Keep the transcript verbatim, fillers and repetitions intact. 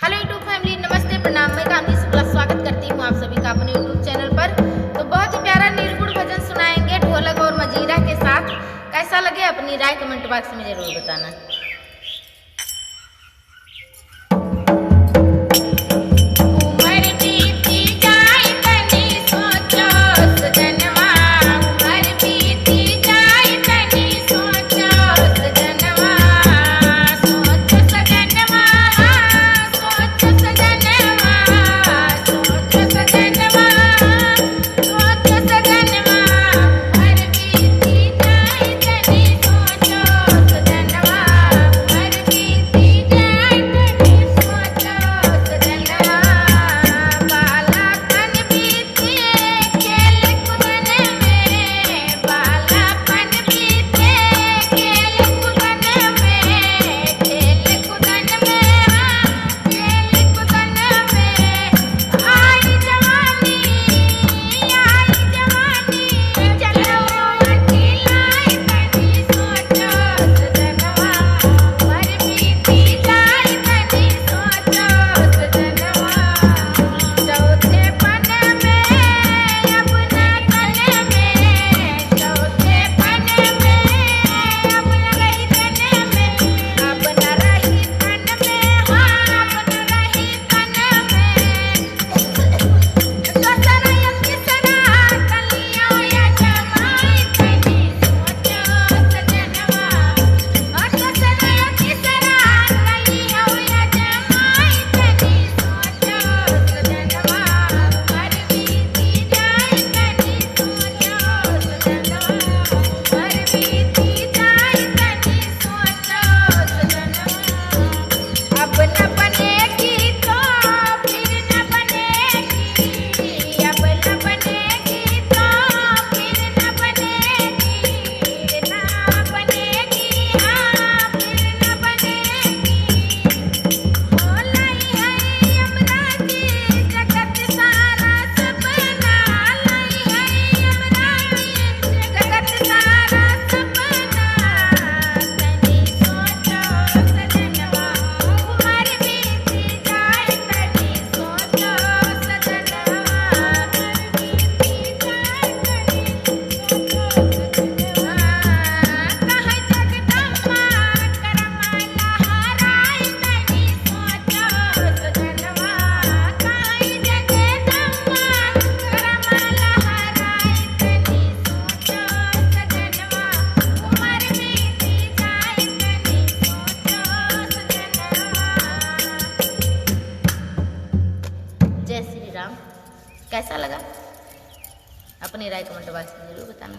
Hello YouTube family, नमस्ते, प्रणाम। मैं कामनी शुक्ला स्वागत करती हूँ आप सभी का अपने YouTube channel पर। तो बहुत ही प्यारा निर्गुण भजन सुनाएंगे ढोलक और मजीरा के साथ। कैसा लगे, अपनी राय comment box में जरूर बताना। जय श्री राम। कैसा लगा, अपनी राय comment box में जरूर बताना।